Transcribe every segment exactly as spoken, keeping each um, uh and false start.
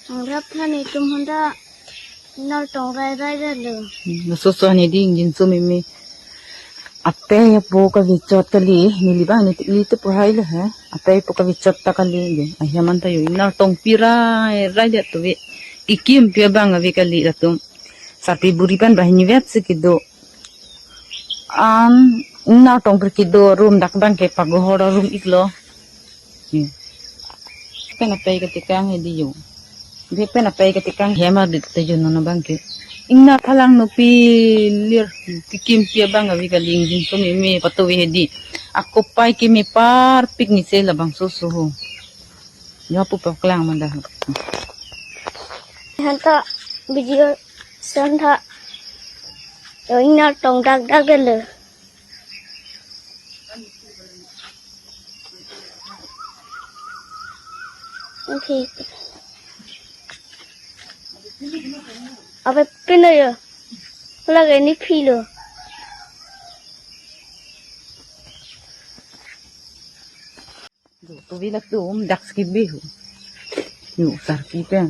Angrap than itum handa nar tong rai rai ra lo. Laso so ani di ingjinso meme. Apei apo kavechot kali, neli bang ni ili te purhai le he. Apei apo kavechot ta kali, ahem an ta jo inar tong pi rai rai det tuve. Kikimpi abang ave kali latum. Sarpi buri pen banghini vet si kedo. An inar tong pi kedo room dak bang ke pagohor room iklo. Hmm. Pen apei katikang hedi jo. Di pen apei katikang hem ardit te jo non abang ke. Ingna phalang no pilir kikimpi abang ave kali ingjinso meme patuve hedi. Akopai keme parpik ni se labangso so ho. Jo pu paklang manda. Hanta video son tha. Jo inar tong dak dak lo. Okay. Apa pina ya? Lagi ni philo. Tuvi latum dak skibi hu. Yo sarpi pen.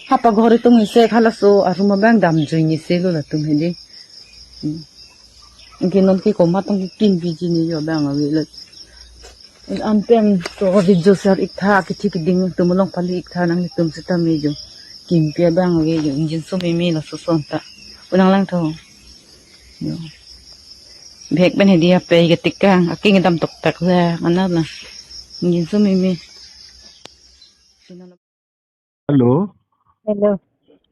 Ha pagohor itum isi halaso arum abang damjui ni se lo latum hedi. Hmm. Ingke non ke komat tong kikimpi ji ni jo abang ave lo. An pen to video share ik tha, kithi kiding tum along pali ik tha nanglitum sitame jo. Kimpi abang ave jo ingjinso meme laso son ta. Unang lang tho. Yo. Bhek pen hedi apei katikang, aking dam toktak la, mana la. Ingjinso meme. Hello. Hello.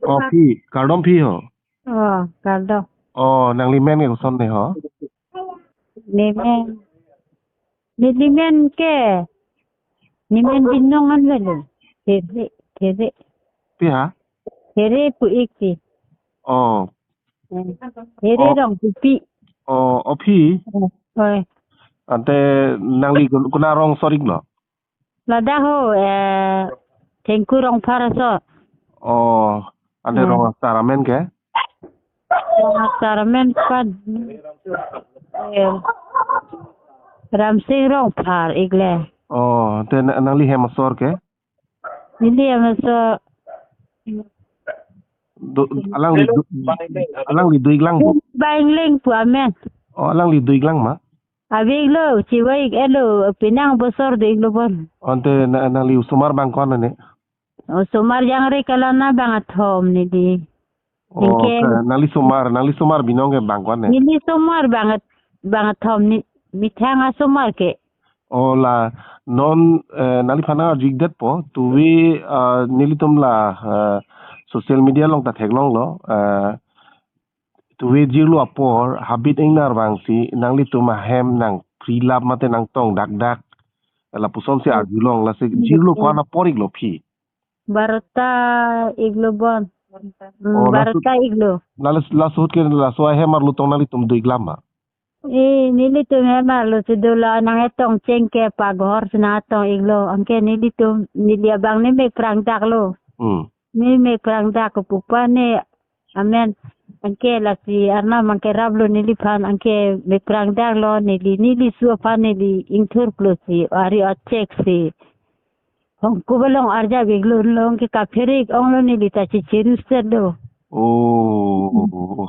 Oh, phi, kardom phi ho? Oh, kardom. Oh, nangli men ke koson ne ho? Nemen. Neli men ke. Nemen Binong an lele. There, There. Phi ha? There pu ik si. Oh. Eh, There Oh. Rongpupi. Oh, oh phi? Eh, oi. Ante nangli kun-, kuna rong asor iklo? Ladak ho, eh, Thengku Rongphar asor. Oh, ante Hmm. rong asar amen ke? Rong asar amen pan. Eh, Ramsing Rongphar ikle. Oh, ante na-, nangli hem asor ke? Neli hem asor. Do, alangli do, alangli do iklang bo? Bang Leng pu amen. Oh, alangli do iklang ma? Ave iklo, chiva ik elo, penang bosor do iklo bon. Ante na-, nangli osomar bang ko-an ne? Osomar jangre kalang na bang athom neli. Oh, Ingke. Ke nangli osomar, nangli osomar Binong ke bang ko-an ne? Neli osomar bang at-, bang athom ni, methang asomar ke. Oh la, non, eh, nangliphan arju ik detpo, tuve, ah, nelitum la, eh, social media along ta theklonglo, eh, tuve jirlo apor, habit ingnar vangsi, nanglitum ahem nangpri lap mate nangtong dak dak. Lapuson si Hmm. arjulong, lasi Hmm. jirlo ko-an apor iklo phi? Barota iklo bon. Hmm, Oh, laso Barota iklo. Lalas-, laso ahut ke laso ahem arlo tong nanglitum do iklang ma? Eh, nelitum hem arlo si dola nang etong cheng ke pagohor si nang etong iklo. Anke nelitum, neli abang ne mek prang dak lo. Hmm. Ne mek prang dak ko pupa ne amen. Anke lasi arnam anke raplo neliphan anke mek prang dak lo neli, neli su aphan neli ingthur klo si ari achek si. Hong kubalong arja biglo long ke kapherik onglo neli ta chichiru set do. Oh.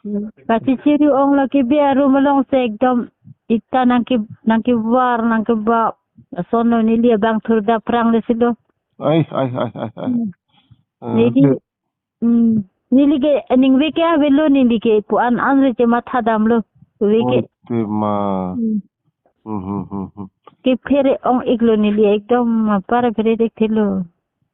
Hmm. Kachichiru onglo ke be arum along se ekdom ita nangke, nangkevar, nangkebap. Ason lo neli abang thurda prang le silo. Ai, ai, ai, ai, ai. Hmm. Eh, Neli, ke- hmm. Neli ke aning veke avelo neli ke pu an an re che matha damlo. Veke. Oi, tema. Hmm. Hmm, hmm, hmm, hmm. Kephere ong iklo neli ekdom apar phere dek thelo.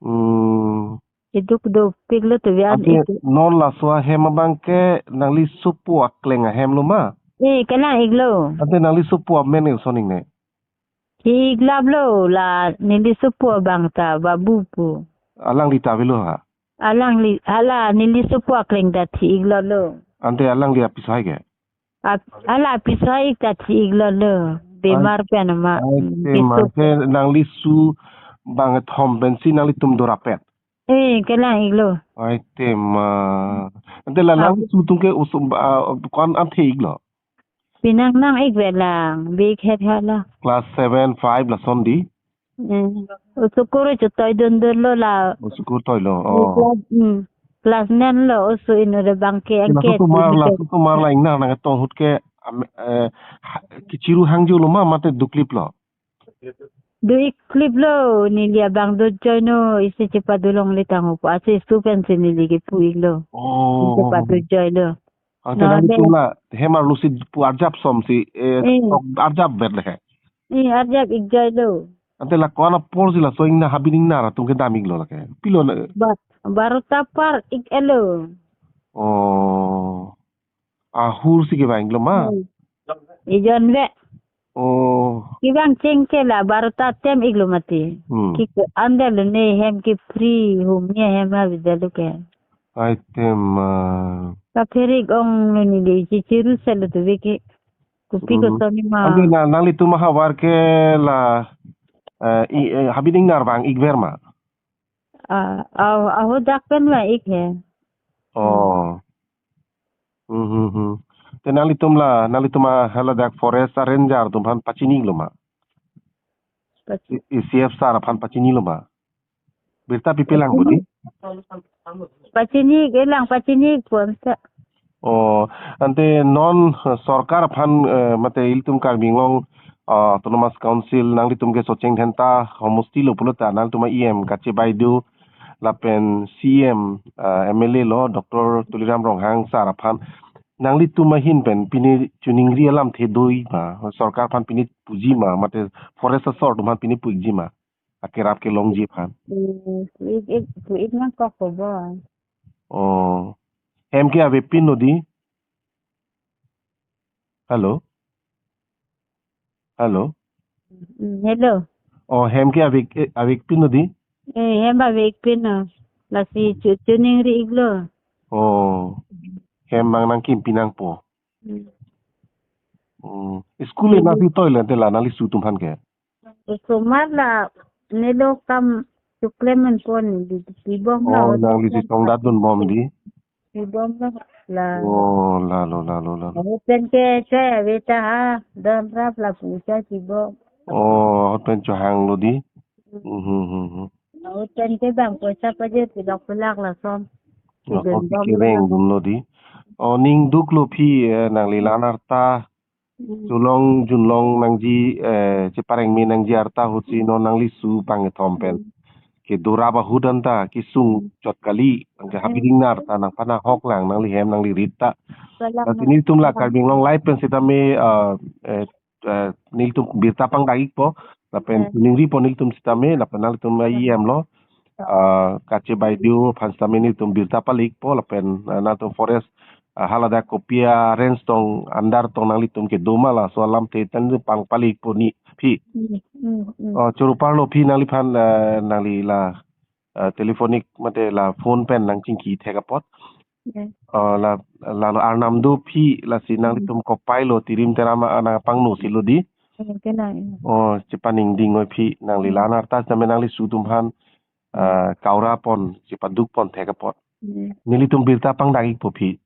Hmm. Iduk dopik lo tuve an Ante ik. Non laso ahem abang ke nangli sopo akleng ahem lo ma? Eh, kalang iklo. Ante nangli sopo amen ke koson ne? Iklap lo la neli sopo abang ta Babu pu. Alangli ta avelo ha? Alangli, hala neli sopo akleng ta thi iklo lo. Ante alangli apiso hai ke? Ap-, hala apiso hai ik ta thi iklo lo. Bemar Ai, pen ma. ai, Hmm, tema. Ke nangli su bang thom pensi nanglitum dorapet. Eh, kalang iklo. Ai tema. Ante la Ah. nangli su atum ke usu, ah, ko-an an the iklo? Penang nang ik velang, big head hala. Class seven, five lason di? Eh, oso koro chotoi dundunlo la. Oso koro toilo. Oh. Class, hmm. Class nine lo oso inut abang ke. Ila angke so tumar la, so tumar la ingnar nangketong ahut ke, am, eh, ha-, kechiru hangjo lo ma mate duklip lo. Do-ik klip lo, neli abang do join lo, isi chepadolongle tangho pu. Ase stu pensi neli kepu-ik lo. Oh. Chepado join lo. Ante no, nangtum la hem arlo si pu arjap som si, eh, eh, tok arjap ber le he. Eh, arjap ik join lo. Ante la ko-an apor si laso ingnar, habit ingnar atum kedam-ik lo lake. Pilo na. Ba-, barota par ik-et lo. Oh. Ahur si kevang lo ma. Hmm. Ejon ve. Oh. Kevang cheng ke la barota tem-ik lo mati. Hmm. Ki ke andal lo ne hem ke free home ne hem ha bidal lo ke. Item, ah. Kapherik ong lo neli chichiru sel lo tu ve ke. Kopi ko, hmm, soni ma. Ante na, nanglitum ahavar ke la, eh, i, eh, habit ingnar vang-ik ver ma. Ah, ah, ahodak pen vang-ik he. Oh. Hmm, hmm, hmm. Te nanglitum la, nanglitum a haladak forest a ranger atum aphan pachini lo ma? Pachi- I, I C F sir aphan pachini lo ma? Birta pipe lang budi? Pachini, kelang pachini pon sa. Oh, ante non, eh, sorkar aphan, eh, mate ilitum Karbi Anglong, ah, Autonomous Council nanglitum ke Socheng Dhenta homosti lo pulo ta nanglitum a E M Kache Baideo lapen C E M, ah, M L A lo Doctor Tuliram Ronghang sir aphan nanglitum ahin pen pine choningri alamthe do-ik ma, sorkar aphan pine puji ma, mate forest asor atum aphan pine pu-ikji ma, akerap kelongji aphan? Hmm, pu-ik, ik, pu-ik nangkok ko bo. Oh. Hem ke avepin lo di? Hello? Hello? Hmm, hello. Oh, hem ke avek, eh, avekpin lo di? Eh, hem avekpin lo. Lasi cho-, choningri-ik lo. Oh. Hem abang nangkimpin nangpo. Hmm. Hmm. School e nangsi toilo ante la nangli su atum aphan ke? Osomar la nelo kam choklemmen pon di, di bom lo. Oh, nangli si songdat dun bom di? Di bom lo la. Oh, lalo, lalo, lalo. Ahut pen ke chai ave ta ha, dam rap lapu chai di bom. Oh, ahut pen chohang lo di? Hmm. Hmm, hmm, hmm, hmm. Ahut pen ke bang poisa pajir pilok pilak lason. Oh, dun bom kereng lo. Dun lo di. Oh, ning duk lo phi, eh, nangli la-an arta. Hmm. Sulong junlong nangji, eh, cheparengme nangji arta ahut si non nangli su bangkethom pen. Hmm. Kedo rap ahut anta kesung, hmm, chot kali, anke, hmm, habit ingnar ta nangphan ahok lang nangli hem nangli rit ta. Salam. Lasi nelitum la, salam, Karbi Anglong Live pen sitame, eh, eh, eh, nelitum birta pangdak-ikpo, lapen, hmm, choningripo nelitum sitame, lapen nanglitum, hmm, E M lo, ah, Kache Baideo aphan sitame nelitum birta pale-ikpo lapen, ah, nangtum forest, ah, haladak kopi a range tong under tong nanglitum kedo ma laso alamthe tan pangpale-ikpo ni phi. Hmm, hmm, hmm. Oh, choro parlo phi nangliphan, ah, nangli la, ah, telephonic mate la phone pen nangchingki thek apot. Hmm. Ah, la, lalo arnam do phi lasi, hmm, nanglitum kopai lo tirim teram a nangpangno si lo di. Hmm, kena, hmm. Oh, chepaningding oi phi nangli, hmm, la-an arta sitame nangli su atum aphan, ah, kaura pon, chepaduk pon thek apot. Hmm. Nelitum birta pangdak-ikpo phi.